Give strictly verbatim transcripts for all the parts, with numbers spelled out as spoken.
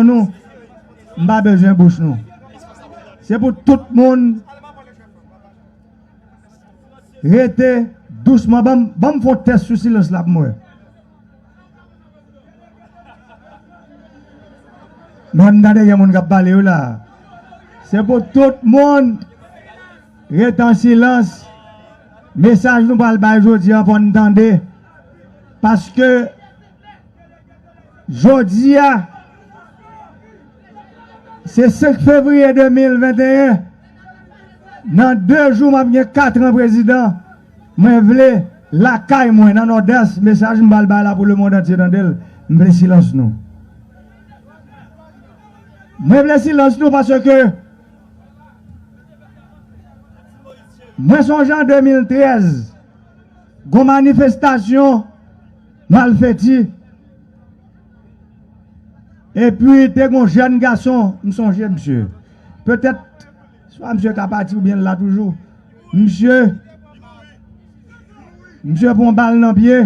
nou, m pa bezwen bouch nou. Se pou tout moun rete dousman. Ban m, ban m fè yon tès sou silans la pou m wè. Men m tande gen moun k ap pale wi la. Se pou tout moun rete an silans. Mesaj nou pral bay jodi a, fò n tande. Paske jodi a, se senk fevriye de mil venteyen. Nan de jou, m ap gen kat an prezidan. Mwen vle lakay mwen, nan Nòdès, mesaj m pral bay la pou lemonn antye tande l. M vle silans nou. Mwen vle silans nou paske mwen sonje an de mil trèz, gon manifestasyon Malfeti. Epi te gon jèn gason, m sonje misye. Petèt, swa misye ka pati oubyen l la toujou. Misye, misye pran bal nan pye.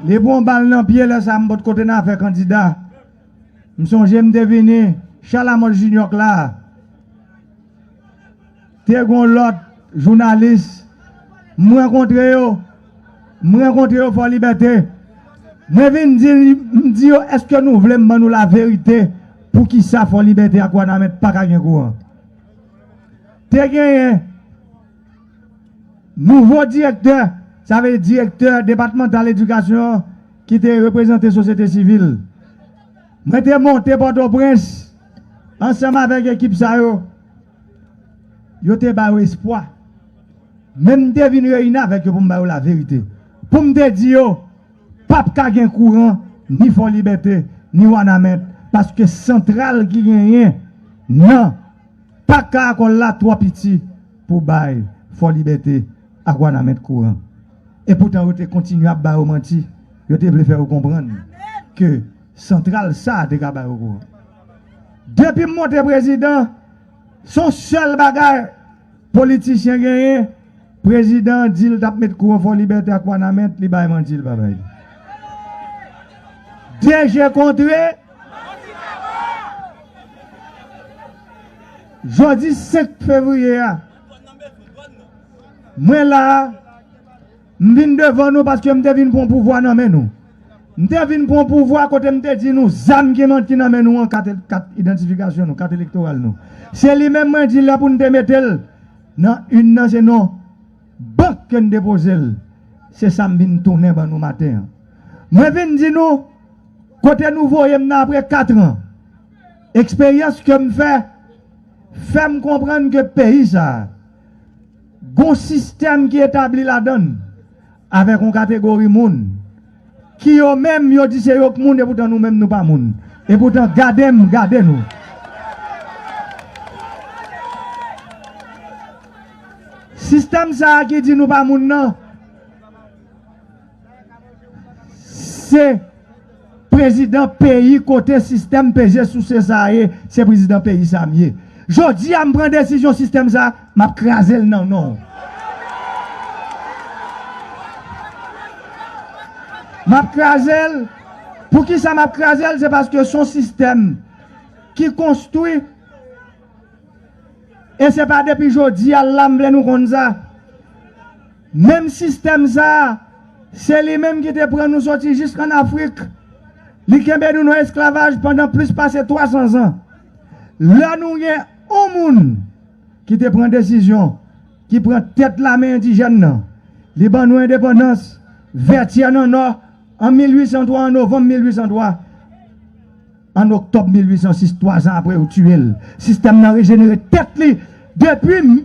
Li pran bal nan pye, lè sa a m potko te nan afè kandida. M sonje m te vini Chalamont Junior k la. Te gon lòt jounalis, m rankontre yo, m rankontre yo Fò Libète. Mwen vin di, m di yo, èske nou vle m ban nou laverite poukisa Fò Libète ak Wanament pa ka gen kouran? Te genyen nouvo direktè, sa vle di direktè depatmantal edikasyon an, ki te reprezante sosyete sivil. Mwen te monte Pòtoprens ansanm avèk ekip sa yo. Yo te ba yo espwa. Men m te vin reyini avèk yo pou m ba yo laverite. Pou m te di yo, p ap ka gen kouran ni Fò Libète, ni Wanament, paske santral ki genyen nan Pak Karacol la twò piti pou bay Fò Libète ak Wanament kouran. E poutan yo te kontinye ap ba yo manti, yo te vle fè yo konprann ke santral sa a te ka ba yo kouran. Depi m monte prezidan, se yon sèl bagay politisyen genyen, prezidan an di l t ap met kouran Fò Libète ak Wanament, li bay manti, li pa bay. De je kontre, jodi senk fevriye a, mwen la a, m vin devan nou paske m te vin pran pouvwa nan men nou. M te vin pran pouvwa kote m te di nou zam ki nan men nou an, kat, kat idantifikasyon nou, kat elektoral nou. Se li menm mwen di lè pou n te mete l nan ün nan se non bank ke n depoze l. Se sa m vin tounen ban nou maten an. Mwen vin di nou kote nou voye m nan apre kat an. Eksperyans ke m fè, fè m konprann ke peyi sa a, gon sistèm ki etabli ladan l avèk yon kategori moun ki yo menm yo di se yo k moun, epoutan nou menm nou pa moun. Epoutan gade m, gade nou. Sistèm sa a ki di nou pa moun nan, se prezidan peyi kote sistèm peze souse sa a ye, se prezidan peyi sa a m ye. Jodi a m pran desizyon sistèm sa a, m ap kraze l nan non w. M ap kraze l. Poukisa m ap kraze l? Se paske se yon sistèm ki konstwi. E se pa depi jodi a la m vle nou konn sa. Menm sistèm sa a, se li menm ki te pran nou soti jiskann Afrik. Li kenbe nou nan esklavaj pandan plis pase twa san zan. Lè nou gen yon moun ki te pran desizyon, ki pran tèt lame endijèn nan, li ban nou endepandans, Vètyè nan Nò, an mil uit san twa, an novanm mil uit san twa. An oktòb mil uit san sis, twa zan apre, yo tiye l. Sistèm nan rejenere tèt li. Depi m-,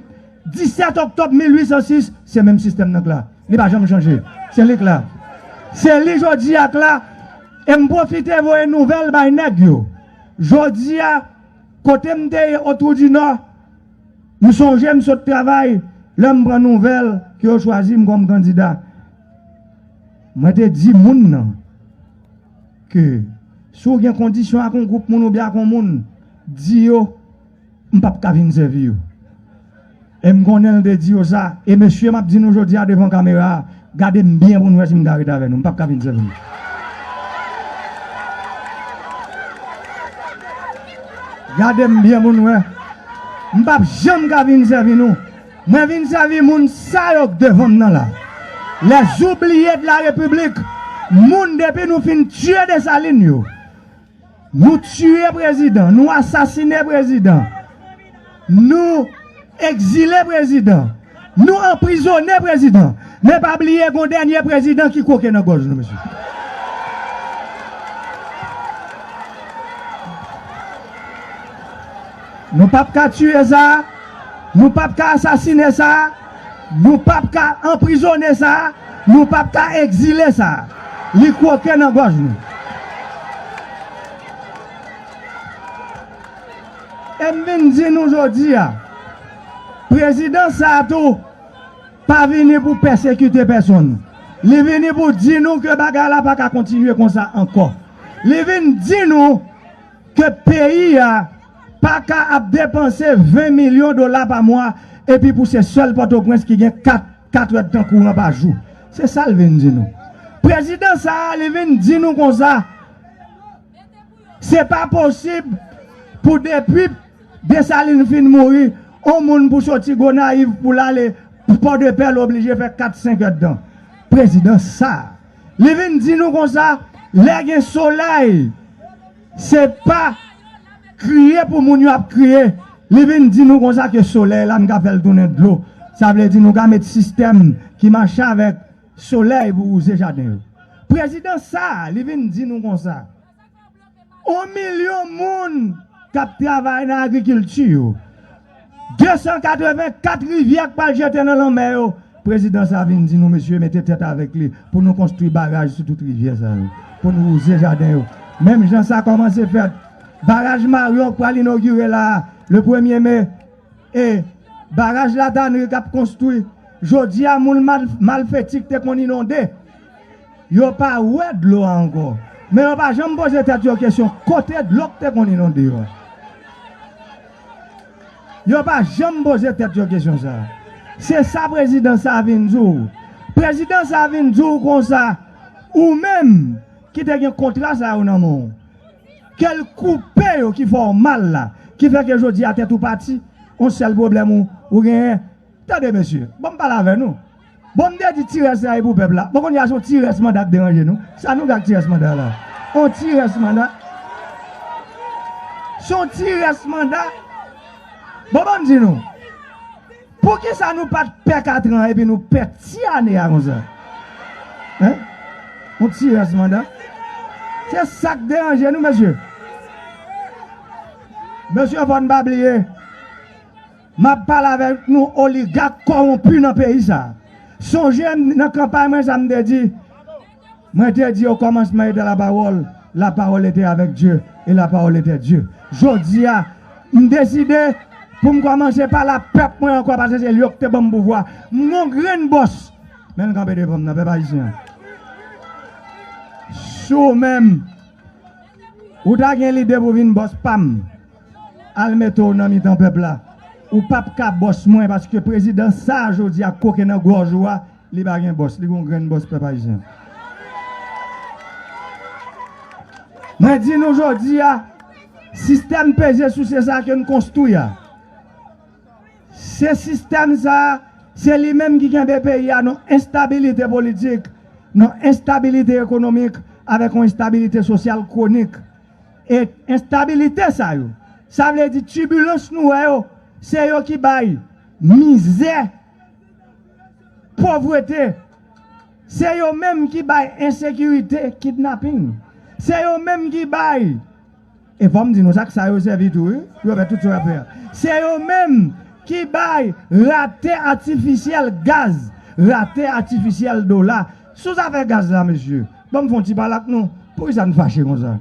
disèt oktòb mil uit san sis, se menm sistèm nan k la. Li pa janm chanje. Se li k la. Se li jodi a k la. E m pwofite voye nouvèl bay nèg yo. Jodi a, kote m te ye, Otwou di Nò, m sonje m sot travay, lè m pran nouvèl ke yo chwazi m kòm kandida. Mwen te di moun nan ke si w gen kondisyon ak yon gwoup moun oubyen ak yon moun, di yo, m p ap ka vin sèvi yo. E m konnen l te di yo sa, e mesye, m ap di nou jodi a devan kamera a, gade m byen pou n wè si m ka ret avè nou, m p ap ka vin sèvi nou. Gade m byen, moun, wè. M p ap janm ka vin sèvi nou. Mwen vin sèvi moun sa yo k devan m nan la. Les oubliés de la République, moun depi nou fin tiye Desalin yo. Nou tiye prezidan, nou asasine prezidan, nou egzile prezidan, nou anprizone prezidan. Men pa bliye, gon dènye prezidan ki kwoke nan gòj nou, mesye. Nou p ap ka tiye sa, nou p ap ka asasine sa, nou p ap ka anprizone sa, nou p ap ka egzile sa. Li kwoke nan gòj nou. E m vin di nou jodi a, prezidan sa a tou pa vini pou pèsekite pèsonn. Li vini pou di nou ke bagay la pa ka kontinye konsa ankò. Li vin di nou ke peyi a pa ka ap depanse ven milyon dola pa mwa, epi pou se sèl Pòtoprens ki gen kat, kat èdtan kouran pa jou. Se sa l vin di nou. Prezidan sa a, li vin di nou konsa, se pa posib pou depi Desalin fin mouri, on moun pou soti Gonayiv pou l ale Pòdepè, l oblije fè kat, senk èdtan. Prezidan sa a, li vin di nou konsa, lè gen solèy, se pa kriye pou moun yo ap kriye. Li vin di nou konsa ke solèy la, n ka fè l tounen dlo. Sa vle di nou ka met sistèm ki mache avèk solèy pou wouze jaden yo. Prezidan sa a, li vin di nou konsa, on milyon moun k ap travay nan agrikilti yo. De san katreven kat rivyè k pral jete nan lanmè yo. Prezidan sa vin di nou, mesye, mete tèt avèk li pou nou konstwi baraj sou tout rivyè sa yo, pou nou wouze jaden yo. Menm jan sa kòmanse fèt, baraj Maryon k pral inogire la a, le premye me, e baraj Latanri k ap konstwi. Jodi a, moun mal, Malfeti k te konn inonde, yo pa wè dlo a ankò. Men yo pa janm poze tèt yo kesyon kote dlo k te konn inonde yo a. Yo pa janm poze tèt yo kesyon sa a. Se sa prezidan sa a vin di w. Prezidan sa a vin di w konsa, ou menm ki te gen kontra sa yo nan men w, ke l koupe yo ki fè w mal la, ki fè ke jodi a tèt ou pati, yon sèl pwoblèm ou, ou genyen. Tande, mesye, bon, m pale avè nou. Bon, m te di ti rès la e pou pèp la. Bon, kounye a se yon ti rès manda k deranje nou. Sa nou gen ak ti rès manda la? Yon ti rès manda. Se yon ti rès manda. Bon, ban m di nou. Poukisa nou pa t pè katran epi nou pè ti ane a konsa? Hein? Yon ti rès manda. Se sa k deranje nou, mesye. Mesye, fò n pa bliye. M ap pale avèk nou oligak kòwonpi nan peyi sa a. Sonje m nan kanpay mwen sa m te di. Mwen te di, au commencement était la parole, la parole était avec Dieu, et la parole était Dieu. Jodi a, m deside pou m kòmanse pale a pèp mwen ankò, paske se yo ki te ban m pouvwa. M gon grenn bòs. Men l kanpe devan m nan, pèp ayisyen an. Si w menm, ou ta gen lide pou vin bòs pa m, al mete w nan mitan pèp la. Ou p ap ka bòs mwen, paske prezidan sa a jodi a kwoke nan gòj ou a, li pa gen bòs, li gon grenn bòs, pèp ayisyen. Mwen di nou jodi a, sistèm peze souse sa ke n konstwi a, se sistèm sa a, se li menm ki kenbe peyi a nan enstabilite politik, nan enstabilite ekonomik, avèk yon enstabilite sosyal kwonik. E enstabilite sa yo, sa vle di tibilans nou wè yo, se yo ki bay mizè, povrete. Se yo menm ki bay ensekirite, kidnaping. Se yo menm ki bay, e fò m di nou sa, k sa yo sèvi tou, wi, pou yo fè tout sa y ap fè a. Se yo menm ki bay rate atifisyèl gaz, rate atifisyèl dola. Sou zafè gaz la, mesye, ban m fè yon ti pale ak nou. Poukisa n fache konsa?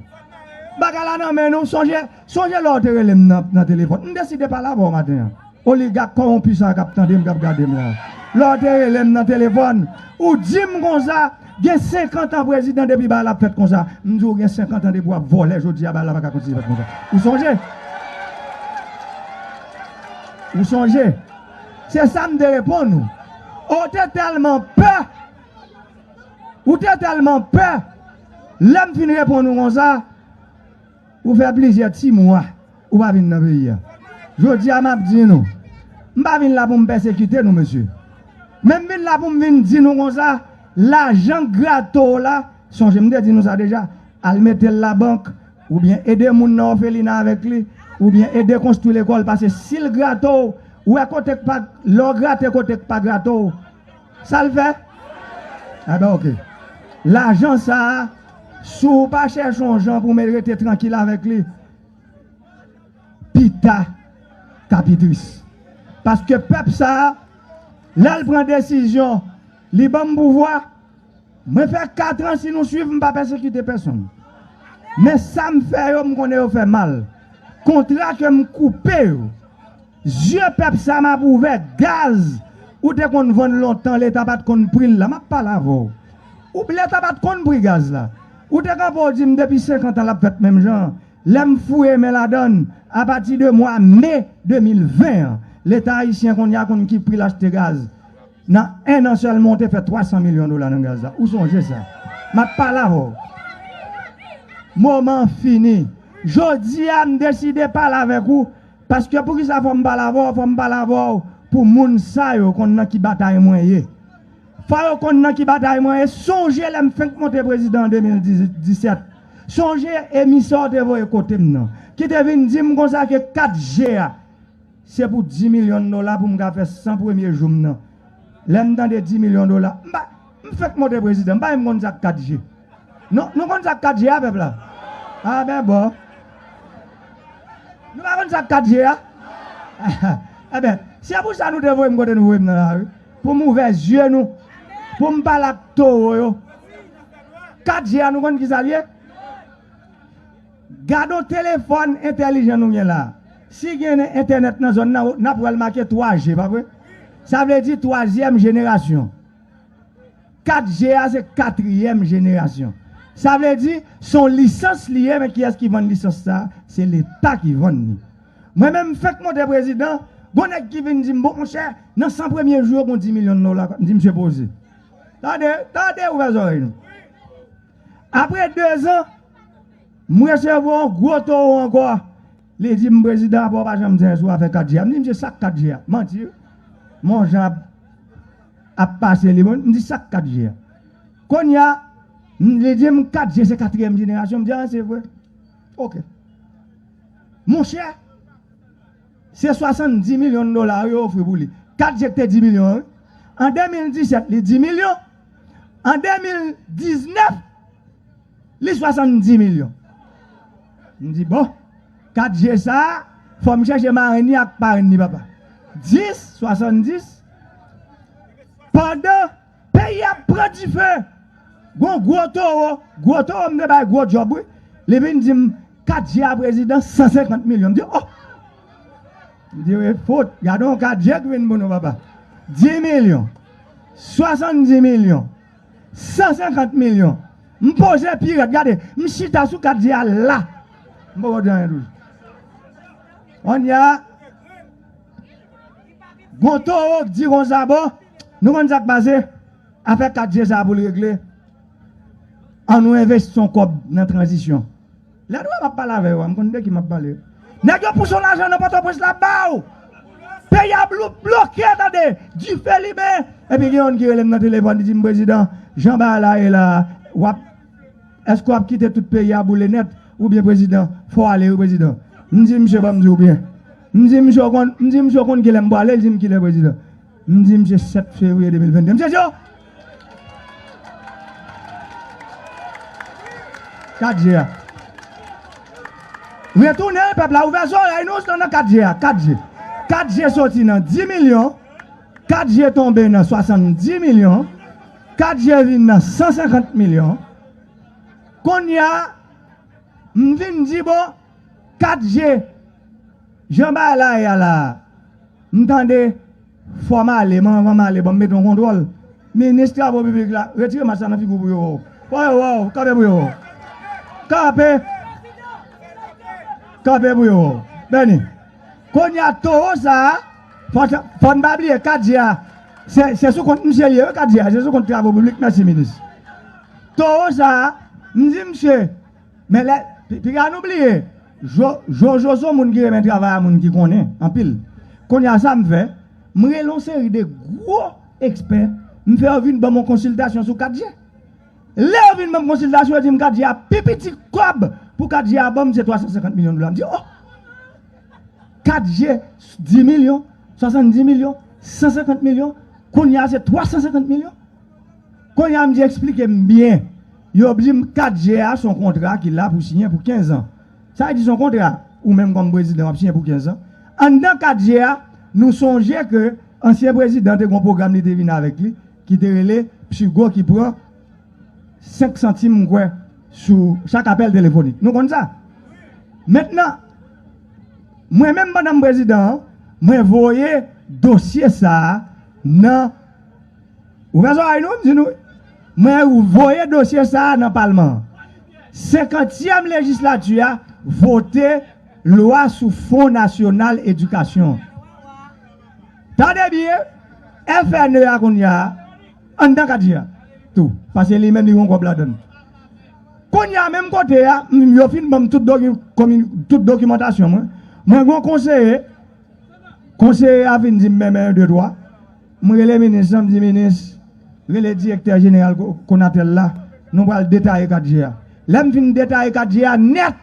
Bagay la nan men nou. Sonje, sonje lè w te rele m nan, nan telefòn. M deside pale avè w maten an. Oligak kòwonpi sa k ap tande m, k ap gade m la. Lè w te rele m nan telefòn, ou di m konsa, gen senkant an prezidan depi bagay la ap fèt konsa. M di w gen senkant an depi w ap vòlè, jodi a bagay la pa ka kontinye fèt konsa. Ou sonje? Ou sonje? Se sa m te reponn ou. Ou te tèlman pè. Ou te tèlman pè. Lè m fin reponn ou konsa, ou fè plizyè ti mwa. ou pa vin nan peyi a. Jodi a, m ap di nou, m pa vin la pou m pèsekite nou, mesye. Men m vin la pou m vin di nou konsa, lajan grato w la, sonje m te di nou sa deja, al mete l labank, oubyen ede moun nan òfelina avèk li, oubyen ede konstwi lekòl, paske si l grato w, ou wè kote k pa, lè w grate kote k pa grato w, sa l fè? Enben, oke. Lajan sa a, si w pa chèche yon jan pou w rete trankil avèk li, pita k ap pi tris. Paske pèp sa a, lè l pran desizyon, li ban m pouvwa, mwen fè kat an, si nou swiv, m pa pèsekite pèsonn. Men sa m fè yo, m konnen yo fè mal. Kontra ke m koupe yo, zye pèp sa m ap ouvè, gaz, ou te konn vann lontan, Leta pa t konn pri l la, m ap pale avè w. Ou, Leta pa t konn pri gaz la. Ou te kanpe w di m depi senkant an l ap fèt menm jan. Lè m fouye men ladan l, apati de mwa me de mil ven an, Leta ayisyen kounye a konn ki pri l achte gaz. Nan en an sèlman, w te fè twa san milyon dola nan gaz la. Ou sonje sa? M ap pale avè w. Moman an fini. Jodi a, m deside pale avèk ou, paske poukisa fò m pale avè w? Fò m pale avè w pou moun sa yo konn nan ki batay mwen ye. Fò yo konn nan ki batay mwen ye. Sonje lè m fenk monte prezidan an de mil disèt. Sonje emisè w te voye kote m nan, ki te vin di m konsa ke kat G a, se pou dis milyon dola pou m ka fè san premye jou m nan. Lè m tande dis milyon dola, m pa, m fenk monte prezidan, m pa menm konn sa k kat G. Nou, nou konn sa k kat G a, pèp la? A ben bon. Nou pa konn sa k kat G a? Enben, se pou sa nou te voye m kote nou voye m nan la, wi. Pou m ouvè zye nou. Pou m pale ak towo yo. Kat G a, nou konn ki sa l ye? Gade yon telefòn entèlijan nou gen la. Si gen entènèt nan zòn nan, n ap wè l make twa G, pa vre? Sa vle di twazyèm jenerasyon. Kat G a se katriyèm jenerasyon. Sa vle di, se yon lisans li ye, men kiyès ki vann lisans sa a? Se Leta ki vann li. Mwen menm, m fenk monte prezidan, gon nèg ki vin di m, bon, monchè, nan san premye jou yo, gon dis milyon dola. M di, misye poze. Tande, tande, ouvè zòrèy nou. Apre dezan, m resevwa yon gwo towo ankò. Li di m, prezidan, apa w pa janm di anyen sou afè kat G a? M di, misye, sa k kat G a? Manti, wi. Men yon jan ap, ap pase li, bon, m di, sa k kat G a? Kounye a, m, li di m, kat G se katriyèm jenerasyon. M di, a, se vre. Oke. Monchè, se swasanndis milyon dola yo ofri pou li. Kat G te dis milyon an, wi. An de mil disèt, li dis milyon. An de mil diznèf, li swasanndis milyon. M di, bon, kat G sa a, fò m chèche marenn li ak parenn li, papa. Dis, swasanndis, pandan peyi ap pran dife, gon gwo towo, gwo towo m te bay gwo djòb, wi. Li vin di m, kat G a prezidan, san senkant milyon. M di, oh! M di, wi, fout, gade yon kat G ki vin pou nou, papa. Dis milyon, swasanndis milyon, san senkant milyon. M poze pi rèd, gade, m chita sou kat G a la. M poko di anyen toujou. Kounye a, gon towo k di konsa, bon, nou konn sa k pase? Afè kat G sa a pou l regle, ann nou envesti yon kòb nan tranzisyon. Lè nou wè m ap pale avè yo a, m konn de ki m ap pale. Nèg yo pouse yon lajan nan Pòtoprens la ba w. Peyi a blo-, bloke, tande. Dife limen. Epi gen youn ki rele m nan telefòn, li di m, prezidan, jan bagay la ye la, w ap, èske w ap kite tout peyi a boule nèt? Oubyen prezidan, fò w ale wi, prezidan. M di misye, ban m di w byen. M di misye, w konn, m di misye, w konn kilè m prale? Li di m, kilè, prezidan? M di misye, sèt fevriye de mil venn de. Misye di, oh! Kat G a. Retounen, pèp la, ouvè zòrèy nou, se nan kat G a, kat G. Kat G soti nan dis milyon, kat G tonbe nan swasanndis milyon, kat G vin nan san senkant milyon. Kounye a, m vin di, bon, kat G, jan bagay la ye a la, m tande, fò m ale, men anvan m ale, ban m mete yon kontwòl. Minis travo piblik la, retire mas la nan figi w pou yo wè w. Fò yo wè w, kanpe pou yo wè w. Kanpe. Kanpe pou yo wè w. Bèni. Kounye a, towo sa a, fò, fò n pa bliye kat G a, se, se sou kont misye l ye, wi, kat G a, se sou kont travo piblik, mèsi, minis. Towo sa a, m di misye, men lè, pi-, piga nou bliye, Jo- Jojo se yon moun ki renmen travay a moun ki konnen anpil. Kounye a sa m fè, m rele yon seri de gwo ekspè, m fè yo vin ban m yon konsiltasyon sou kat G. Lè yo vin ban m konsiltasyon, yo di m kat G a pi piti kòb pou kat G a ban m se twa san senkant milyon dola. M di, oh! Kat G, dis milyon, swasanndis milyon, san senkant milyon, kounye a se twa san senkant milyon. Kounye a m di eksplike m byen. Yo di m kat G a se yon kontra ki la pou siyen pou kenz an. Sa vle di se yon kontra, ou menm kòm prezidan w ap siyen pou kenz an. Anndan kat G a, nou sonje ke ansyen prezidan te gen yon pwogram li te vin avèk li, ki te rele Psigo ki pran senk santim, m kwè, sou chak apèl telefonik. Nou konn sa? Mentnan, mwen menm pandan m prezidan an, mwen voye dosye sa a nan, ouvè zòrèy nou, m di nou, mwen voye dosye sa a nan palman an. Senkantyèm lejislati a vote lwa sou Fon Nasyonal Edikasyon. Tande byen, F N E a kounye a, anndan kat G a tou, paske li menm li gen yon kòb ladan l. Kounye a, menm kote a, m, yo fin ban m tout, doki, komi- tout dokimantasyon mwen. Mwen gen yon konseye, konseye a vin di m men men de twa. M rele minis lan, m di minis, rele direktè jeneral Ko- Konatel la, nou pral detaye kat G a. Lè m fin detaye kat G a nèt,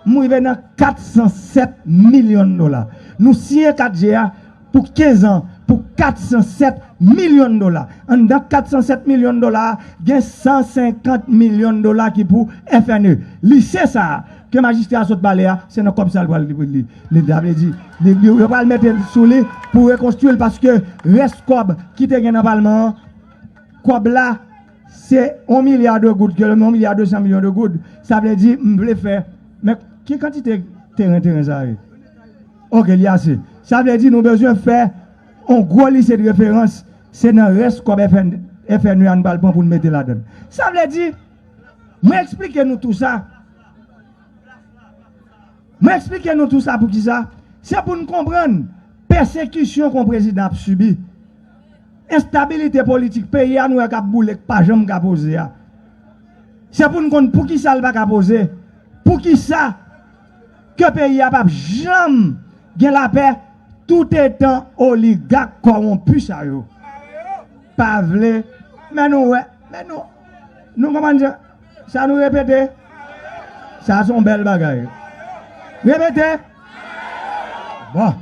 m rive nan kat san sèt milyon dola. Nou siyen kat G a pou kenz an pou kat san sèt milyon dola. Anndan kat san sèt milyon dola a, gen san senkant milyon dola ki pou F N E. Lise sa a, ke majistra a sot pale a, se nan kòb sa a l pral li, li, li, sa vle di, li, li, yo pral mete sou li pou rekonstwi l, paske rès kòb ki te gen nan palman an, kòb la, se yon milya de goud, ke yon milya de san milyon de goud. Sa vle di, m vle fè, men ki kantite teren, teren sa ye? Oke, li ase. Sa vle di, nou bezwen fè yon gwo lise de referans, se nan rès kòb F N, F N E a nou pral pran pou n mete ladan l. Sa vle di, mwen eksplike nou tou sa. Mwen eksplike nou tou sa poukisa. Se pou n konprann pèsekisyon ke yon prezidan ap sibi. Enstabilite politik peyi a nou wè k ap boule, k pa janm ka poze a. Se pou n konn poukisa l pa ka poze. Poukisa ke peyi a p ap janm gen lapè toutetan oligak kòwonpi sa yo pa vle. Men nou wè, men nou, nou konprann sa, sa nou repete? Sa se yon bèl bagay. Repete. Bon.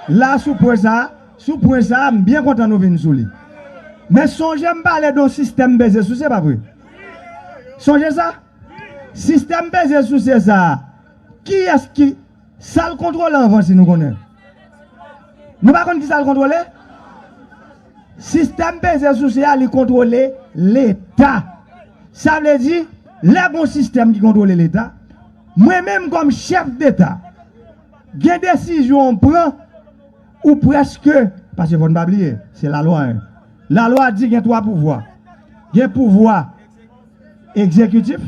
La, sou pwen sa, sou pwen sa, m byen kontan nou vin sou li. Men sonje m pale de yon sistèm peze souse, pa vre? Sonje sa? Sistèm peze souse sa a, kiyès ki, sa l kontwole anvan, si nou konnen? Nou pa konn ki sa l kontwole? Sistèm peze souse a, li kontwole Leta. Sa vle di, lè gon sistèm ki kontwole Leta, mwen menm kòm chèf deta, gen desizyon w pran, ou prèske, paske fò n pa bliye, se lalwa, en. Lalwa di gen twa pouvwa. Gen pouvwa egzekitif,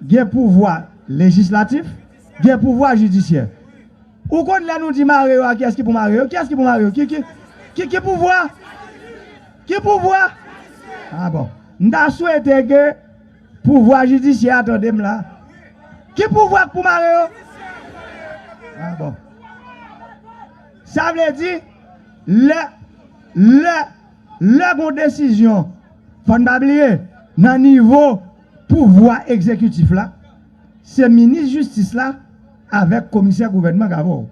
gen pouvwa lejislatif, gen pouvwa jidisyè. Ou konn lè nou di mare yo a, kiyès ki pou mare yo? Kiyès ki pou mare yo? Ki, ki, ki, ki pouvwa? Ki pouvwa? Ah bon. M ta swete ke pouvwa jidisyè a tande m la. Ki pouvwa k pou mare yo? Ah bon. Sa vle di, lè, lè, lè gon desizyon, fò n pa bliye, nan nivo pouvwa egzekitif la, se minis jistis la avèk komisè gouvènman k avè w.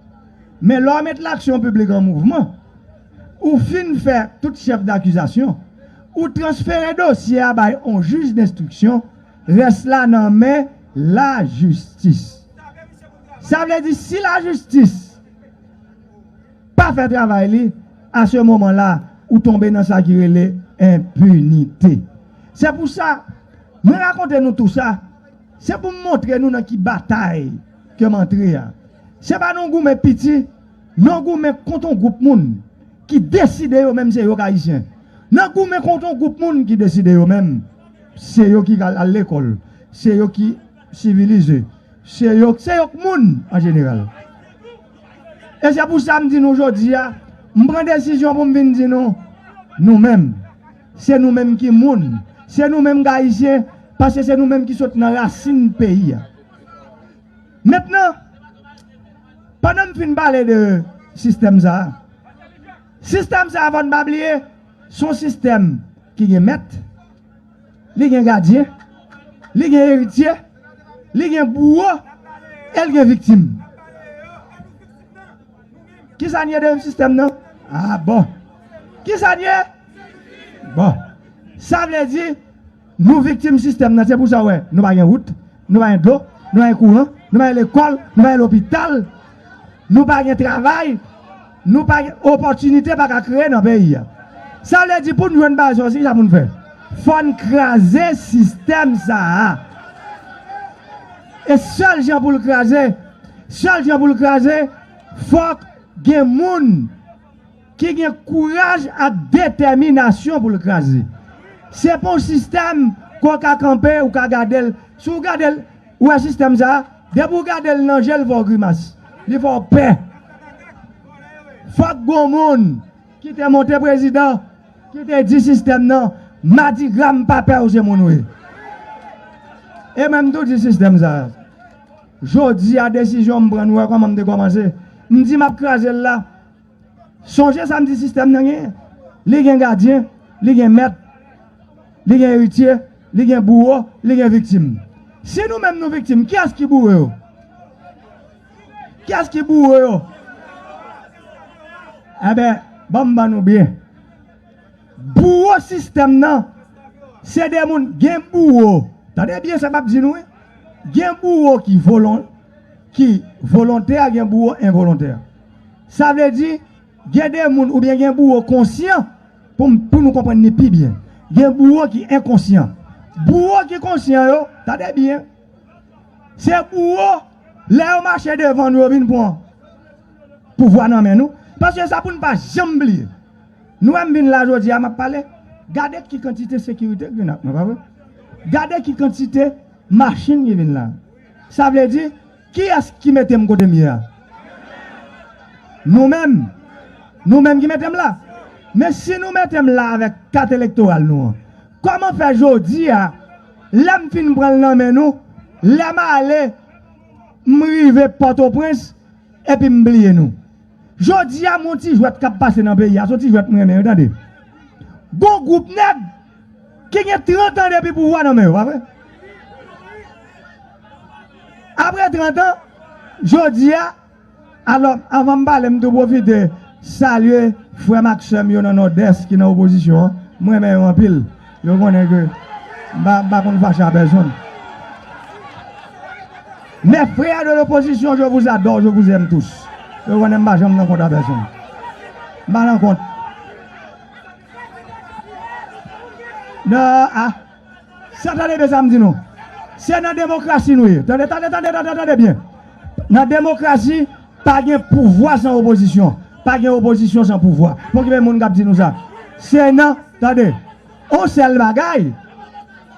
Men lè w met laksyon piblik an mouvman, ou fin fè tout chèf dakizasyon, ou transfere dosye a bay on jij denstriksyon, rès la nan men lajistis. Sa vle di, si lajistis pa fè travay li, a se moman la, ou tonbe nan sa ki rele enpinite. Se pou sa, mwen rakonte nou tou sa, se pou m montre nou nan ki batay ke m antre a. Se pa nan goumen piti, nan goumen kont on gwoup moun ki deside yo menm se yo k Ayisyen. Nan goumen kont on gwoup moun ki deside yo menm se yo ki al, al lekòl, se yo ki sivilize, se yo, se yo k moun an jeneral. E se pou sa m di nou jodi a, m pran desizyon pou m vin di nou, nou menm, se nou menm ki moun, se nou menm k Ayisyen, paske se nou menm ki sot nan rasin peyi a. Mentnan, Pandan m fin pale de sistèm sa a, sistèm sa a, fò n pa bliye, se yon sistèm ki gen mèt, li gen gadyen, li gen eritye, li gen bouwo, e l gen viktim. Kisa n ye de sistèm nan? Ah bon. Kisa n ye? Bon. Sa vle di, nou viktim sistèm nan. Se pou sa w wè, nou pa gen wout, nou pa gen dlo, nou pa gen kouran, nou pa gen lekòl, nou pa gen lopital, nou pa gen travay, nou pa gen opòtinite pa ka kreye nan peyi a. Sa vle di pou n jwenn bagay sa, se kisa pou n fè? Fò n kraze sistèm sa a. E sèl jan pou l kraze, sèl jan pou l kraze, fòk gen moun ki gen kouraj ak detèminasyon pou l kraze. Se pa yon sistèm ke w ka kanpe, ou ka gade l. Si w gade l, ou wè sistèm sa a, depi w gade l nan je l, fè w grimas. Li fè w pè. Fòk gon moun ki te monte prezidan, ki te di sistèm nan, madigra m pa pè w, se moun ou ye. E mwen m tou di sistèm sa a. Jodi a desizyon m pran, nou wè kòman m te kòmanse. M di m ap kraze l la. Sonje sa m di sistèm nan genyen. Li gen gadyen, li gen mèt, li gen eritye, li gen bouwo, li gen viktim. Si nou menm nou viktim, kiyès ki bouwo yo? Kiyès ki bouwo yo? Enben, ban m ban nou byen. Bouwo sistèm nan, se de moun gen bouwo. Tande byen sa m ap di nou, wi. Gen bouwo ki volon, ki volontè, gen bouwo envolontè. Sa vle di, gen de moun oubyen gen bouwo konsyan, pou m, pou nou konprann li pi byen. Gen bouwo ki enkonsyan. Bouwo ki konsyan yo, tande byen, se bouwo, lè yo mache devan nou, yo vin pran pouvwa nan men nou. Paske sa pou n pa janm bliye. Nou wè m vin la jodi a, m ap pale. Gade ki kantite sekirite ki vin ak mwen, pa vre? Gade ki kantite machin ki vin la. Sa vle di, kiyès ki mete m kote m ye a? Nou menm. Nou menm ki mete m la. Men si nou mete m la avèk kat elektoral nou an, kòman fè jodi a, lè m fin pran l nan men nou, lè m ale, m rive Pòtoprens, epi m bliye nou? Jodi a, m yon ti jwèt k ap pase nan peyi a, se yon ti jwèt m renmen, wi, tande. Gon gwoup nèg ki gen trant an depi pouvwa nan men yo, pa vre? Apre trant an, jodi a, alò, anvan m pale, m tou pwofite salye frè m ak sè m yo nan Nòdès ki nan opozisyon an. M renmen yo anpil. Yo konnen ke m pa, m pa konn fache a pèsonn. Mes frères de l'opposition, je vous adore, je vous aime tous. Yo konnen m pa janm nan kont a pèsonn. M pa nan kont. Non, ah. Sa tande byen sa m di nou. Se nan demokrasi nou ye. Tande, tande, tande, tande, tande byen. Nan demokrasi, pa gen pouvwa san opozisyon. Pa gen opozisyon san pouvwa. Pokipe moun k ap di nou sa. Se nan, tande, on sèl bagay.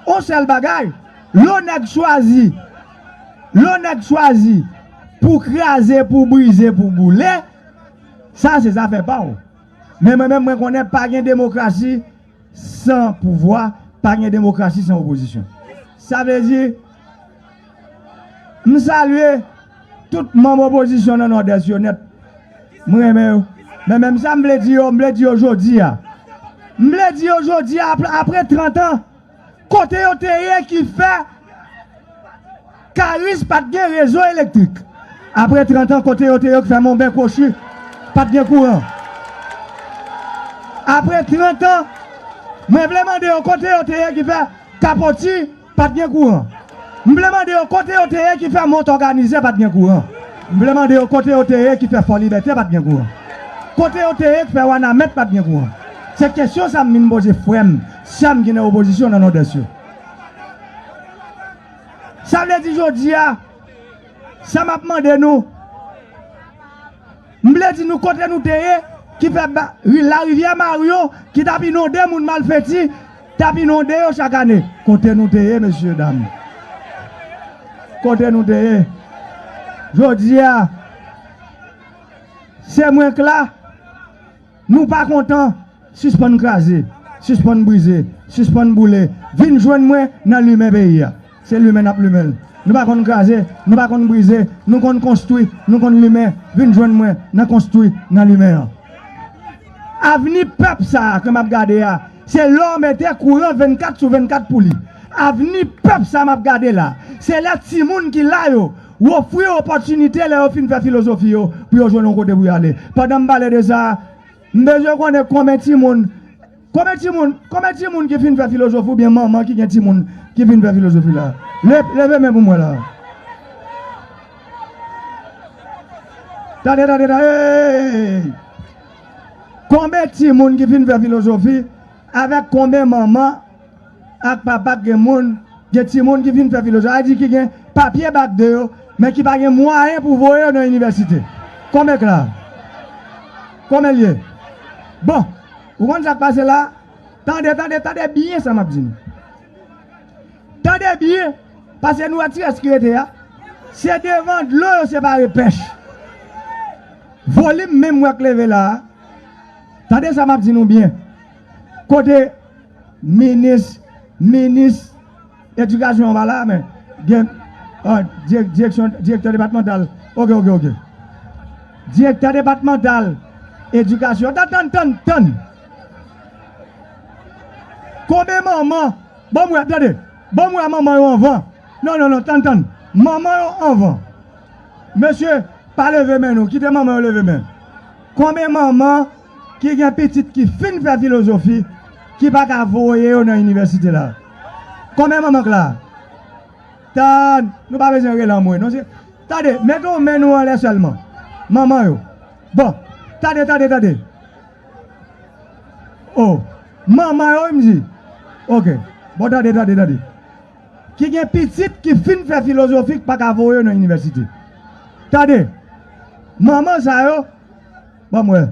On sèl bagay. Lè yon nèg chwazi, lè yon nèg chwazi pou kraze, pou brize, pou boule, sa se zafè pa w. Men mwen menm, mwen konnen pa gen demokrasi san pouvwa, pa gen demokrasi san opozisyon. Sa vle di, m salye tout manm opozisyon nan Nòdès yo nèt. M renmen yo. Men menm sa m vle di yo, m vle di yo jodi a. M vle di yo jodi a, apre, apre trant an, kote yo te ye ki fè Karis pa t gen rezo elektrik? Apre trant an, kote yo te ye ki fè Monben Kwochi pa t gen kouran? Apre trant an, mwen vle mande yo kote yo te ye ki fè Kapoti pa t gen kouran? M vle mande yo kote yo te ye ki fè Mont Òganize pa t gen kouran? M vle mande yo kote yo te ye ki fè Fò Libète pa t gen kouran? Kote yo te ye ki fè Wanament pa t gen kouran? Se kesyon sa m vin poze frè m, sè m ki nan opozisyon nan Nòdès yo. Sa vle di jodi a, sa m ap mande nou, m vle di nou kote nou te ye, ki fè ba, ri, larivyè Mario, ki t ap inonde moun Malfeti, t ap inonde yo chak ane. Kote nou te ye, mesye dam? Kote nou te ye? Jodi a, se mwen k la. Nou pa kontan, sispann kraze, sispann brize, sispann boule. Vin jwenn mwen nan limen peyi a. Se limen n ap limen l. Nou pa konn kraze, nou pa konn brize, nou konn konstwi, nou konn limen, vin jwenn mwen nan konstwi, nan limen an. Avni pèp sa a ke m ap gade a, se lè w mete kouran vennkat sou vennkat pou li. Avni pèp sa a m ap gade la, se lè timoun ki la yo, w ofri yo opòtinite lè yo fin fè filozofi yo, pou yo jwenn yon kote pou y ale. Pandan m pale de sa, m bezwen konnen konbyen timoun, konbyen timoun, konbyen timoun ki fin fè filozofi oubyen manman ki gen timoun ki fin fè filozofi la. Le-, leve men pou mwen la. Tande, tande, tande. Hey! Konbyen timoun ki fin fè filozofi avèk konbyen manman ak papa k gen moun, gen timoun ki fin fè filozofi, sa vle di ki gen papye bak de yo, men ki pa gen mwayen pou voye yo nan inivèsite. Konbyen k la? Konbyen l ye? Bon, ou konn sa k pase la? Tande, tande, tande byen sa m ap di nou. Tande byen, paske nou wè ti rès ki rete a, se devan dlo yo separe pèch. Volim menm w wè k leve la a, tande sa m ap di nou byen. Kote minis, minis edikasyon an pa la, men gen, ah, dirèk-, direksyon, direktè depatmantal. Oke, oke, oke. Direktè depatmantal edikasyon. Tann, tann, tann, tann. Konbyen manman? Ban m wè, tande. Ban m wè manman yo anvan. Non, non, non, tann, tann. Manman yo anvan. Mesye, pa leve men nou. Kite manman yo leve men. Konbyen manman ki gen pitit ki fin fè filozofi, ki pa ka voye yo nan inivèsite la? Konbyen manman k la? Tann, nou pa bezwen rele anmwe, non, se, tande, mete yon men nou anlè sèlman. Manman yo. Bon, tande, tande, tande. Oh, manman yo, wi, m di. Oke. Bon, tande, tande, tande. Ki gen pitit ki fin fè filozofi k pa ka voye yo nan inivèsite. Tande. Manman sa yo, ban m wè.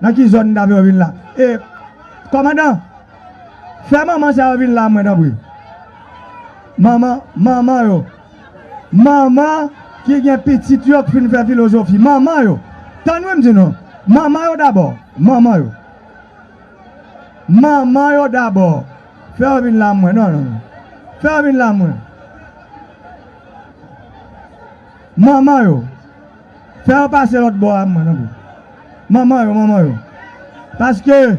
Nan ki zòn n ta fè yo vin la? E, kòmandan, fè manman sa yo vin la, mwen, tanpri. Manman, manman yo. Manman ki gen pitit yo k fin fè filozofi. Manman yo. Tann wi m di nou. Manman yo dabò. Manman yo. Manman yo dabò. Fè yo vin la mwen. Non, non, non. Fè yo vin la mwen. Manman yo. Fè yo pase lòt bò a mwen, non. Manman yo, manman yo. Paske